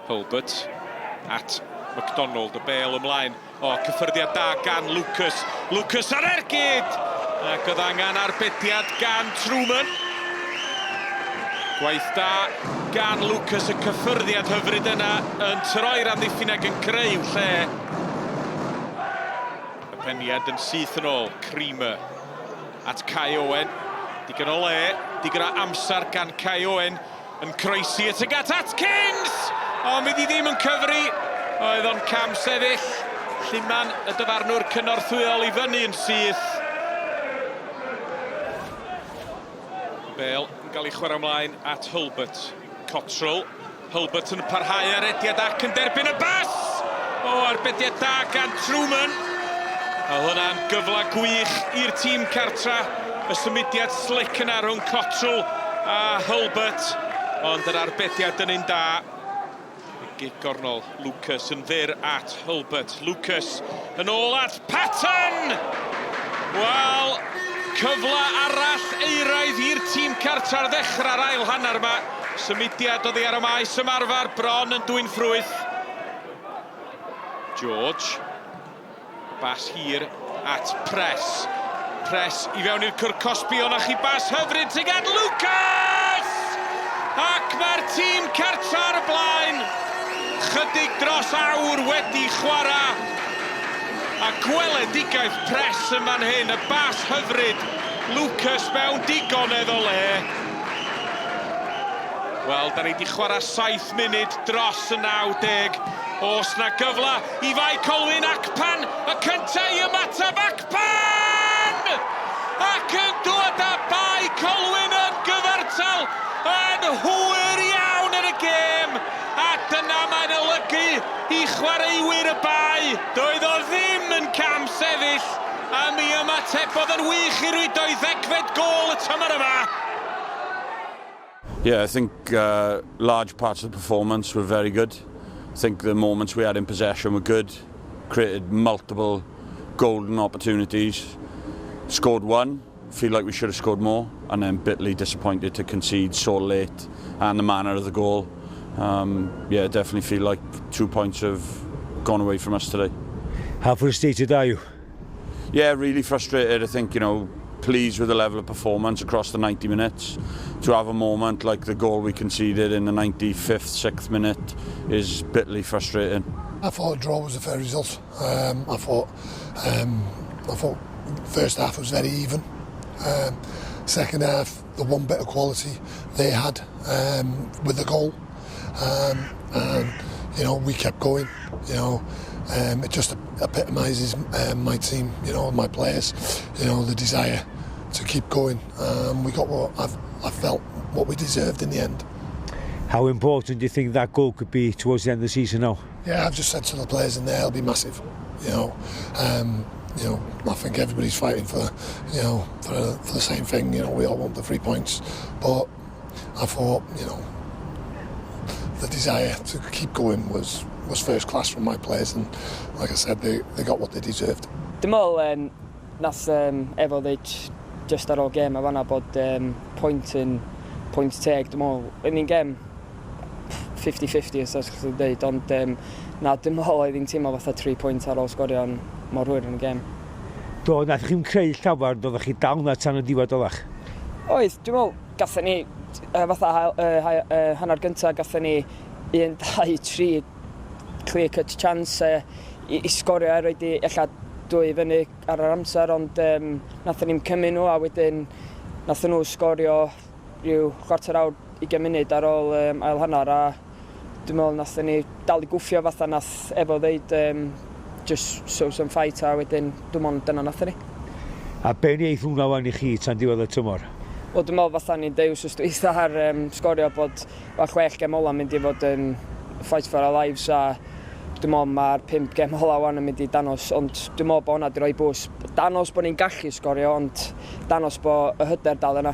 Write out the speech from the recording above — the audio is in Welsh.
Hulbert at McDonald, y bêl ymlaen. O, cyffyrddiad da gan Lucas. Lucas ar ergyd! Ac oedd angen arbediad gan Truman. Gwaith da gan Lucas, y cyffyrddiad hyfryd yna yn troi'r amddiffyn ac yn creu lle. Y peniad yn syth yn ôl, Creamer at Kai Owen. Digon o le, digon o amser gan Kai Owen yn croesi at y gat Atkins! Ond fydd hi ddim yn cyfri. Oedd o'n cam sefyll. Lluman y dyfarnwr cynorthwyol i fyny yn syth. Bale yn cael ei chwarae ymlaen at Hulbert. Cottrell. Hulbert yn parhau ar rediad ac yn derbyn y bas! O, arbediad da gan Truman. A hwnna'n gyfle gwych i'r tîm cartra. Y symudiad slick yna rhwng Cottrell a Hulbert. Ond yr arbediad yn un da. Y gig gornol, Lucas yn fyr at Hulbert. Lucas yn ôl at Patton! Wel, cyfle arall euraidd i'r tîm cartra ar ddechrau'r ail hanner yma. Symudiad oddi ar y maes ymarfer, bron yn dwyn ffrwyth. George. Bas hir at Press. Press i fewn i'r cwr cosbi, ond chi bas hyfryd tuag at Lucas! Ac mae'r tîm cartra ar y blaen. Chydig dros awr wedi chwarae. A gweledigaeth Press yn fan hyn, y bas hyfryd. Lucas mewn digonedd o le. Wel, da ni 'di chwarae 7 munud dros y 90. Oes 'na gyfle i Fae Colwyn? Akpan, y cyntaf i ymateb, Akpan! Ac yn dod â Bae Colwyn yn gyfartal yn hwyr iawn yn y gêm. A dyna mae'n olygu i chwaraewyr y Bae. Doedd o ddim yn cam sefyll, a mi ymatebodd yn wych i rwydo'i ddegfed gôl y tymor yma. Yeah, I think large parts of the performance were very good. I think the moments we had in possession were good, created multiple golden opportunities, scored one, feel like we should have scored more, and then bitterly disappointed to concede so late and the manner of the goal. Yeah, definitely feel like 2 points have gone away from us today. How frustrated are you? Yeah, really frustrated. I think, pleased with the level of performance across the 90 minutes. To have a moment like the goal we conceded in the 95th, 6th minute is bitterly frustrating. I thought a draw was a fair result. I thought first half was very even. Second half, the one bit of quality they had with the goal, and we kept going. It just epitomises my team, my players, the desire to keep going. We got what I felt what we deserved in the end. How important do you think that goal could be towards the end of the season now? Yeah, I've just said to the players in there, it'll be massive. I think everybody's fighting for the same thing. We all want the 3 points, but I thought, the desire to keep going was first class from my players, and like I said, they got what they deserved. Dwi'n meddwl, nath Efo ddeud just ar ôl gêm a fanna bod pwynt yn pwynt teg. Dwi'n meddwl, yn un gêm 50-50 os oes chi'n dweud, ond na, dwi'n meddwl oedd hi'n teimlo fatha 3 pwynt ar ôl sgorio yn mor hwyr yn y gêm. Do, nath chi'm creu llawer, doeddech chi dal na tan y diwedd oeddach? Oedd, dwi'n meddwl, gathon ni fatha hanner gyntaf, gathon ni 1, 2, 3 clear cut chance i sgorio a roed i ella 2 fyny ar yr amser, ond nathon ni'm cymryd nhw, a wedyn nathon nhw sgorio rhyw chwarter awr, 20 munud ar ôl ail hanner, a dwi'n meddwl nathon ni dal i gwffio fatha nath Efo ddeud, just show some fight, a wedyn dwi'n meddwl dyna nathon ni. A be wneith hwnna wan i chi tan diwedd y tymor? Wel, dwi'n meddwl fatha ni'n deud wsos dwytha ar sgorio bod y 6 gem ola mynd i fod yn fight for our lives, a dwi'n meddwl mae'r 5 gem ola wan yn mynd i danos, ond dwi'n meddwl bod hwnna wedi rhoi boost. Danos bod ni'n gallu sgorio, ond danos bod y hyder dal yna.